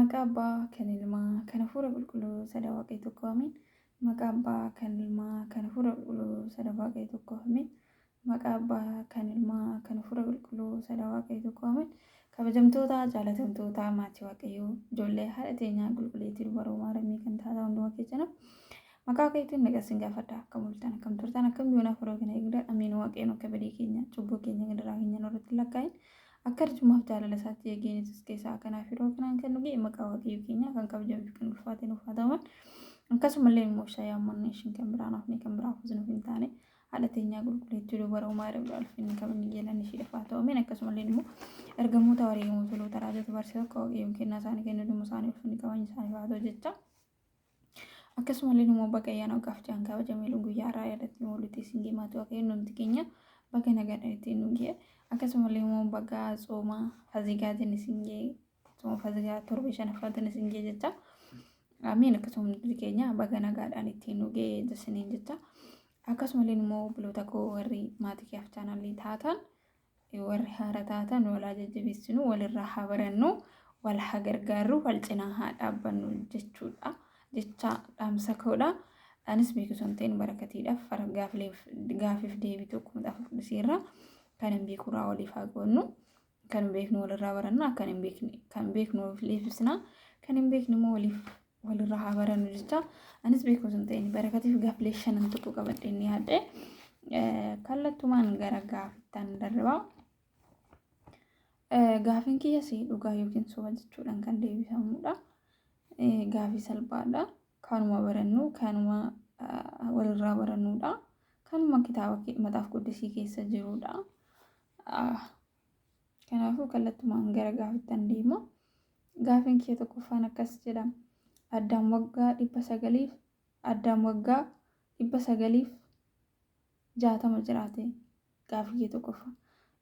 Maqaa Abbaa kan Ilmaa kan Hafuura Qulqulluu sada Waaqayyo tokko amiin. Maqaa Abbaa kan Ilmaa kan Hafuura Qulqulluu sada Waaqayyo tokko amiin. Maqaa Abbaa kan Ilmaa kan Hafuura Qulqulluu sada Waaqayyo tokko amiin. Kabajamtoota jaalatamtoota maatii Waaqayyoo ijoollee haadha teenyaa qulqulleettii dubaroo maaramii kan taatan hunduma keessaniif maqaa Waaqayyootiin nagaa isin gaafadha. Akkam ooltan, akkam turtan, akkam yoona hafuura kana eegdan. Amiin. Waaqayyoon akka badii keenya cubbuu keenya gidiraa keenya nurratti lakkaa'in akka arjummaaf jaalala isaatti eegee nutis keessaa kanaaf yeroo kanaan kan nu ga'e maqaa Waaqayyo keenya kan kabajamee fi kan ulfaate nuuf haa ta'u. Akkasumallee immoo shaayaan ishiin kan biraan hafne kan biraa hafus nuuf hin taane haadha teenyaa qulqulleettii dubaroo Maariyaam ulfinni kabajni galanni ishiidhaaf haa ta'u. Ameen. Akkasumallee immoo ergamoota wareegamoota toloota raajota barsiisota akka Waaqayyoon kennaa isaanii kennu dhimma isaanii ulfinni kabajni isaaniif haa ta'u jecha. Akkasumallee immoo baga ayyaana waggaaf ja'an kabajamee guyyaa har'aa yaadatti oolutti isin geemaatu Waaqayyoon namti keenya baga nagaan ittiin nu ga'e. Akkasumallee immoo baga tsooma faazigaatiin isin ga'e, tsooma faazigaa torba shanaffaatiin isin ga'e jecha. Ameen. Akkasuma hundi keenya baga nagaadhaan ittiin nu ga'e isiniin jecha. Akkasumallee immoo obboloota koo warri maatii keef chaanaalii taatan, warri haara taatan, walaa jajjabeessinu, walirraa haa barannu, wal haa gargaarru, wal cinaa haa dhaabbannu jechuudha. Jecha dhaamsa koodha. Anis beeku osoo hin ta'in barakatiidhaaf gaafiif deebii tokko maxaafa quddusiirraa kan hin beekurraa waliif haa qoodnu. Kan beeknu walirraa baranna, kan hin beekne kan beeknu waliif ibsina, kan hin beekne immoo waliif walirraa haa barannu jecha. Anis beeku osoo hin ta'in barakatiif gaafilee shanan tokko qabadhee ni yaadde. Kallattumaan gara gaafittaan darbaa. Gaafiin kiyyas dhugaa yookiin soba jechuudhaan kan deebisamudha. Gaafii salphaadha. Kanuma barannu, kanuma walirraa barannudha. Kanuma kitaaba maxaafa quddisii keessa jirudha. Kanaafuu kallattumaan gara gaafittan deema. Gaafiin kiyya tokkoffaan akkas jedha. Addaam waggaa 900f Addaam waggaa 960 jiraate. Gaafii kiyya tokkoffaa.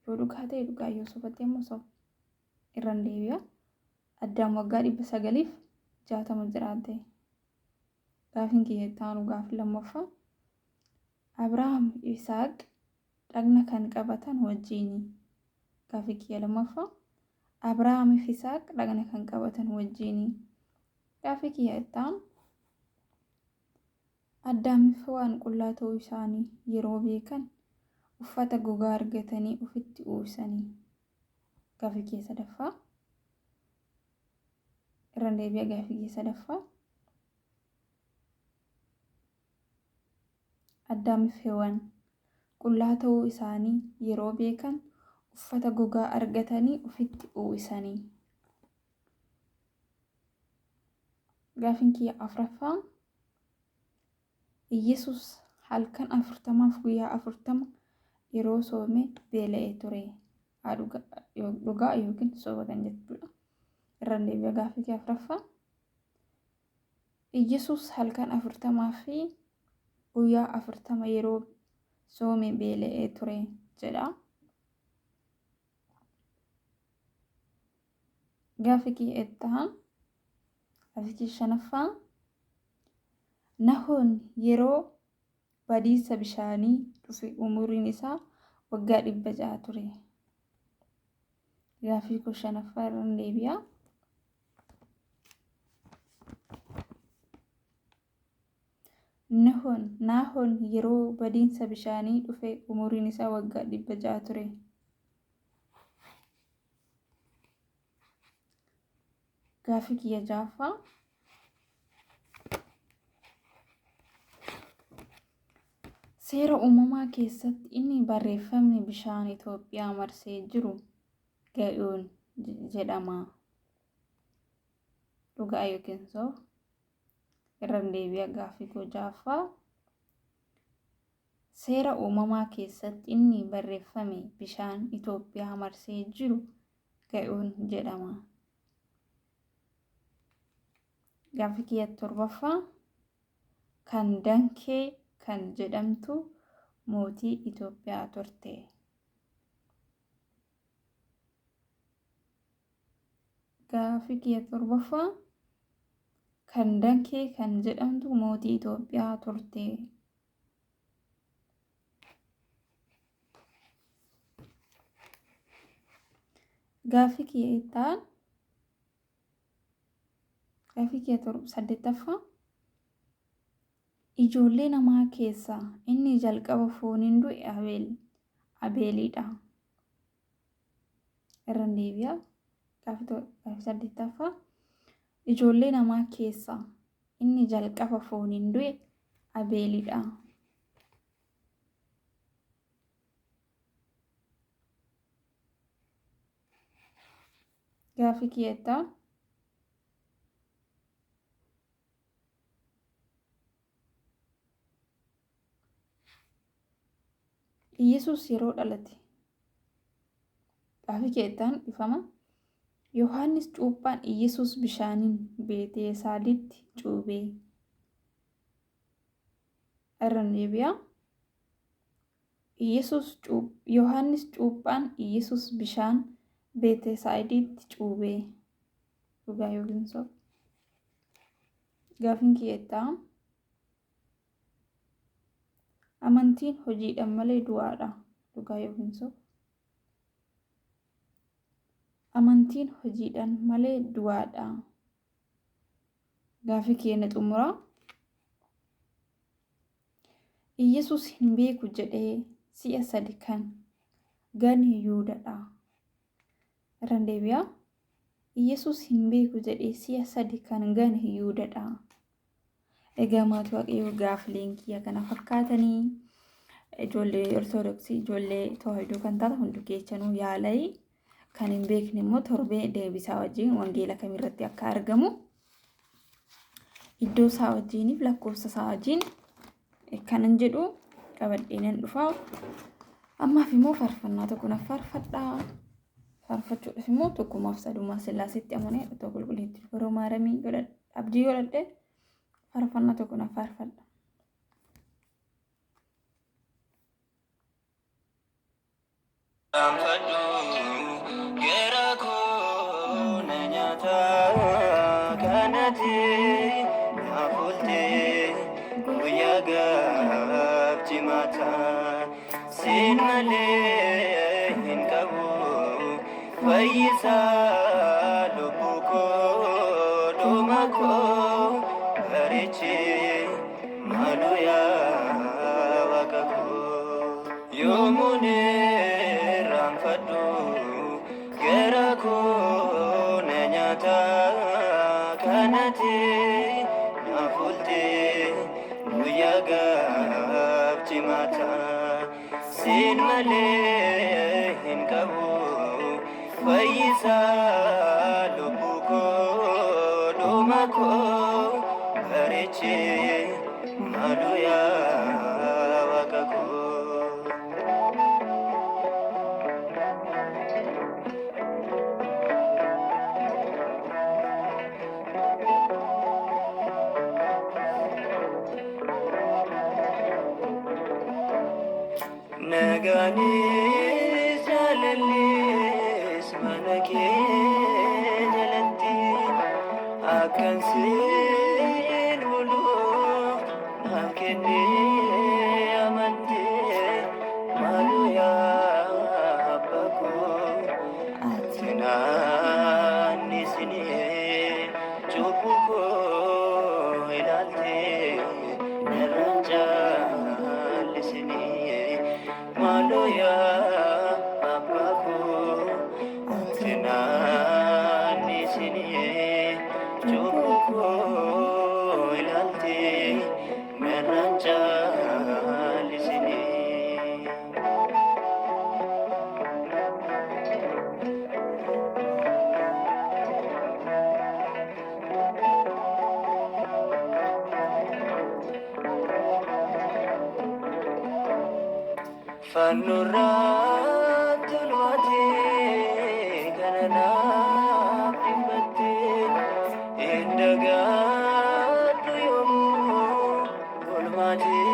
Yoo dhugaa ta'e dhugaa, yoo soba ta'e immoo soba. Irraan deebi'a. Addaam waggaa 960 jiraate. Gaafiin kiyya itti aanu gaafii lammaffaa. Abrahaam Yisaaq dhagna kan qabatan wajjiini. Gaafii kiyya lammaffaa. Abrahaam fi Yisaaq dhagna kan qabatan wajjiini. Gaafii kiyya itti aanu. Addaam fi Hewaan qullaa ta'uu isaanii yeroo beekan uffata gogaa argatanii ofitti uwwisanii. Gaafii kiyya sadaffaa. Irraan deebi'a gaafii kiyya sadaffaa. Addaam fi Hewaan qullaa ta'uu isaanii yeroo beekan uffata gogaa argatanii ofitti uwwisanii. Gaafiin kiyya afuraffaa. Iyyasuus halkan 40f guyyaa 40 yeroo soome beela'ee ture. Dhugaa yookiin soba kan jettudha. Irraan deebi'a gaaffii kee afuraffaa. Iyyasuus halkan 40 fi guyyaa 40 yeroo soome beela'ee ture jedha. Gaaffii kiyya itti aanu. Gaaffii kiyya shanaffaa. Nahoon yeroo badiisa bishaanii dhufe umuriin isaa waggaa 600 ture. Gaaffii koo shanaffaa irraan deebi'a. Naahoon yeroo badiinsa bishaanii dhufe umuriin isaa waggaa 600 ture. Gaaffii kiyya ja'affaa. Seera uumamaa keessatti inni barreeffamni bishaan Itoophiyaa marsee jiru ga'uun jedhama. Dhugaa yookiin soba? Irraan deebi'a gaaffii koo ja'affaa. Seera uumamaa keessatti inni barreeffame bishaan Itoophiyaa marsee jiru ga'uun jedhama. Gaaffii kiyya torbaffaa. Kan Dankee kan jedhamtu mootii Itoophiyaa turte. Gaaffii kiyya torbaffaa. Kan Dankee kan jedhamtu mootii Itoophiyaa turte. Gaaffii kiyya itti aanu. Gaaffii kiyya saddeettaffaa. Ijoollee namaa keessaa inni jalqaba fooniin du'e Abeelidha. Irra deebi'a. Gaaffii saddeettaffaa. Ijoollee namaa keessaa inni jalqaba fooniin du'e Abeelidha. Gaaffii kiyya Iyyasuus yeroo dhalate. Gaaffii kiyya dhifama. Yohaannis cuuphaan Iyyasuus bishaaniin Beetesaaditti cuubee. Irra deebi'a. Yohaannis cuuphaan Iyyasuus bishaan Beetesaayiditti cuubee. Dhugaa yookiin soba? Gaaffiin kiyya Amantiin hojiidhaan malee du'aadha. Dhugaa yookiin soba? Amantiin hojiidhaan malee du'aadha. Gaaffii keenya xumuraa. Iyyasuus hin beeku jedhee si'a sadi kan gane Yihudaadha. Irra deebi'a. Iyyasuus hin beeku jedhee si'a sadi kan gane Yihudaadha. Egaa maatii Waaqayyoo gaaffileen kiyya kana fakkaatanii ijoollee Ortodoksii ijoollee Tawaahidoo kan taatan hundi keessanuu yaalai kan hin beekne immoo torbee deebisaa wajjin wangeela kamirratti akka argamu iddoo isaa wajjiniif lakkoofsa isaa wajjin kanan jedhu qabadhee nan dhufa. Ammaaf immoo faarfannaa tokko naaf faarfadhaa. Faarfachuudhaaf immoo tokkummaaf sadummaa Sillaaseetti amanee otoo qulqulleetti yeroo maaramii godhadhe abdii godhadhe faarfannaa tokko naaf faarfadha. Gara koo na nyaata kanatti naaf oolte guyyaa gaaf jimaata siin malee hin qabu fayyisaa lubbuu koo dhuma koo bareechee maaloo yaa waaqa koo yoomuun irraanfadhu gara koo na nyaata kanatti naaf oolte guyyaa gaaf jimaata siin malee hin qabu fayyisaa lubbuu koo dhuma koo bareechee maaloo yaa waaqa koo. Nagaanis jaalallis mana kee jalatti akkan siin buluuf naaf kennee amantee maaloo yaa abbaa koo Ati naannisinee cubbuu koo ilaaltee narraan caallisinee maaloo yaa abbaa koo ati naannisinee cubbuu koo ilaaltee narraan caallisinee. Fannoorraa tolwaatee kana naaf dhimmattee hin dagaadhu yoomuu olmaatee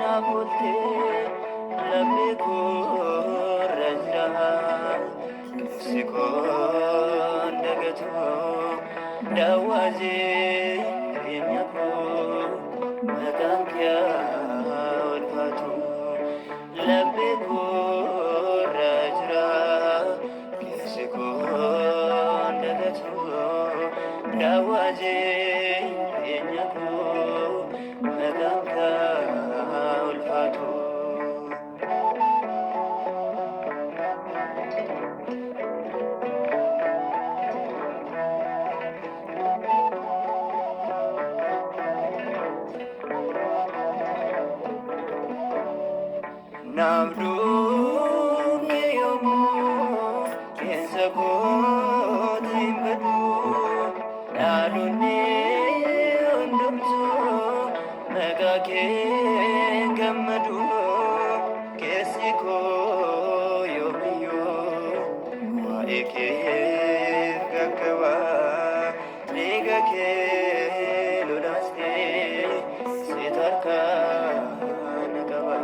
naaf ooltee laphee koorra jira si koon dagatu daawwaazee jireenya koo maqaan kee ulfaatu. Laphee koorra jira keessi koon dagatu daawwaa Jireenya koo maqaan kee ulfaatu. Naaf duun yommuu keessa kootti hin badu, dhaloonni hundumtuu maqaa kee gammadu. Keessi koo yoomiyyuu waa'ee keef gaggaba, dhiiga kee lolaastee si tarkaan qaba.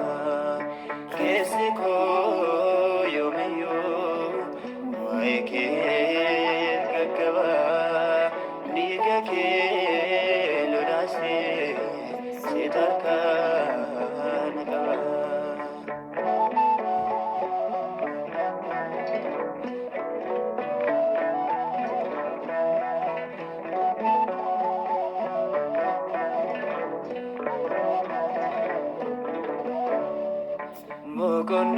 Keessi koo yoomiyyuu waa'ee keef gaggaba, dhiiga kee lolaastee si tarkaan qaba.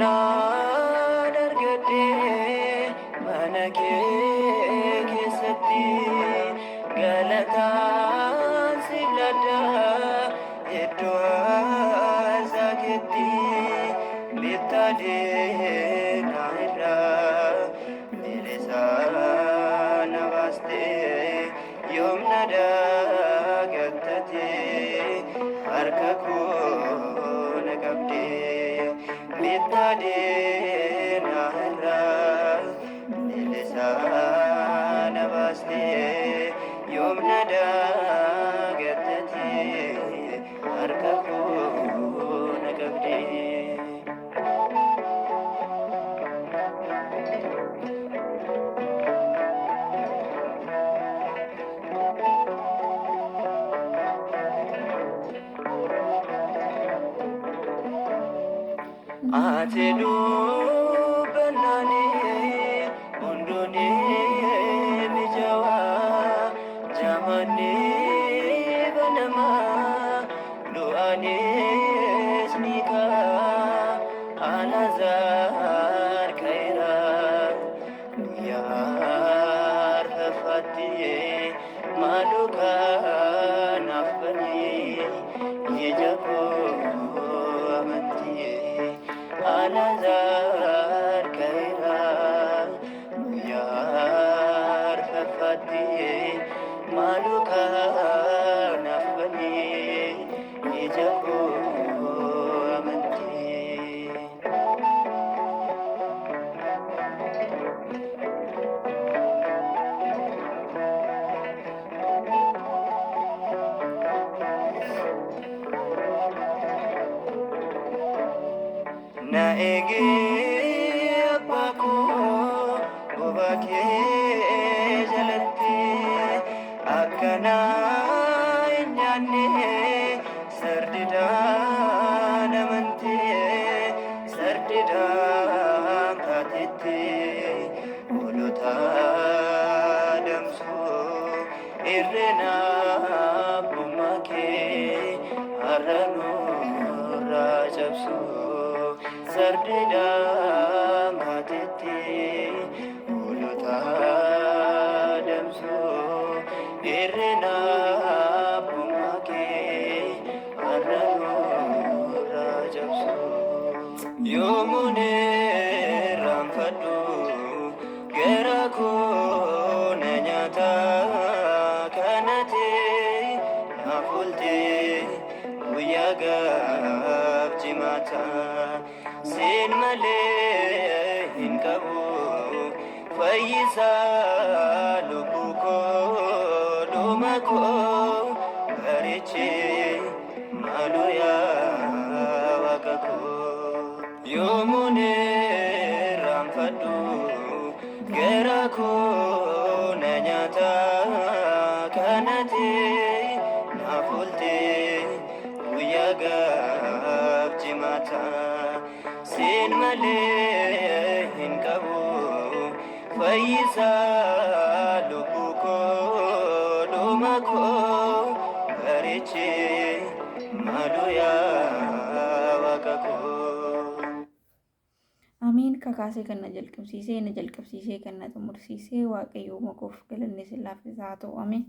Boqonnaan argadhee mana kee keessatti galataan siif ladha iddoo aarsaa keetti bittaa deemaa irraa bilisa na baastee yoomna dagattatee harka koo na qabdee bittaa deemaa irraa bilisa na baastee yoomna dagattatee harka koo na qabdee. Ati dubbannaani hunduun mijawaa, jamanni banamaa du'aanis ni ka'a. Alazaar ka'eera guyyaa arfaffaatti, maaloo kanaaf banii ija koo amantii. Alazaar ka'eera guyyaa arfaffaatti, maaloo kanaaf banii ija koo amantii. Na eegee abbaa koo bobaa kee jalatti akka na hin nyaanne sardidaan amantee sardidaan kaatetti hoolota damsuu irreena abbummaa kee har'a nurraa cabsu sardidaan kaatetti hoolota damsuu irreena abbummaa kee har'a nurraa cabsu. Yoomuun irraanfadhu gara koo na nyaata kanate naaf oolte guyyaa gaaf jimaata. Siin malee hin qabu fayyisaa lubbuu koo dhuma koo bareechee maaloo yaa waaqa koo. Yoomuun irraanfadhu gara koo na nyaata kanate naaf oolte guyyaa gaaf jimaata. Siin malee hin qabu fayyisaa lubbuu koo dhuma Barichi maaloo yaa waaqa koo. Ameen. Kakaasee kan na jalqabsiisee, na jalqabsiisee kan na xumursiisee, Waaqayyo maqoof galanni sillaaf isaa haa ta'u. Ameen.